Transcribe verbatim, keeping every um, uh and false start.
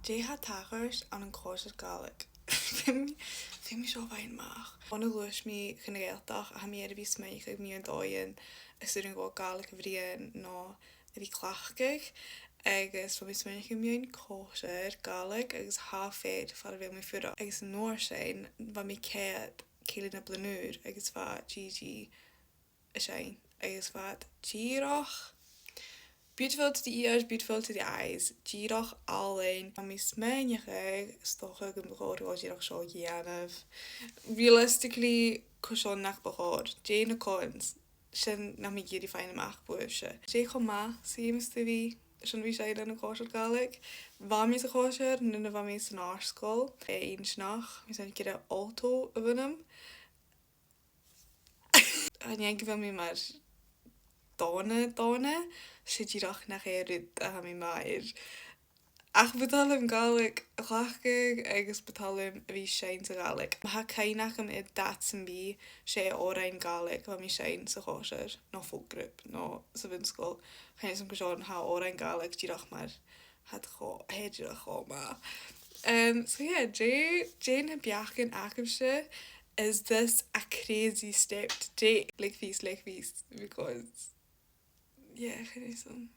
Dè tha tachairt ann an còisir Ghàidhlig? Feumaidh, feumaidh mi seo fhaighinn a-mach. Bhon a ghluais mi chun na Gàidhealtachd, tha mi air a bhith a' smaoineachadh mu dheidhinn a' dol a Ghàidhlig a bhruidhinn no a bhith a' cleachdadh, agus bha mi a' smaoineachadh mu dheidhinn còisir Ghàidhlig agus tha fear far a bheil mi a' fuireach. Agus an uair sin, bha mi a' coimhead Cèilidh na Bliadhn' Ùir agus bha Gigi a' seinn, agus bha iad dìreach beautiful to the ears, beautiful to the eyes, dìreach àlainn. Bha mi a' smaoineachadh, 's dòcha gum bu chòir dhomh dìreach seo a dhèanamh. Realistically, carson nach bu chòir? Dè na cons? Sin na tha mi ag iarraidh faighinn a-mach bhuaibhse. Dè cho math 's a dh'fheumas tu a bhith airson a bhith a' seinn ann an còisir Ghàidhlig? Bha mi sa chòisir nuair a bha mi san àrd-sgoil, eh, inntinneach, bha mi a' smaoineachadh gur e alto a bh' annam. Chan eil gu bheil mi mar dona, dona, 's e dìreach nach e an rud a tha mi math air. Ach bu toil leam Gàidhlig a chleachdadh agus bu toil leam a bhith a' seinn sa Ghàidhlig. Ma tha cuimhne agam air dad sam bith, 's e òrain Ghàidhlig a bha mi a' seinn sa chòisir, no folk group, no sa bhun-sgoil. Chan eil fhios agam carson, tha òrain Ghàidhlig dìreach mar, tha iad cho, tha iad dìreach cho math. Um, so yeah, dè, dè na beachdan agaibhse? Is this a crazy step to take? Leig fios, leig fios, because, yeah, chan eil fhios agam.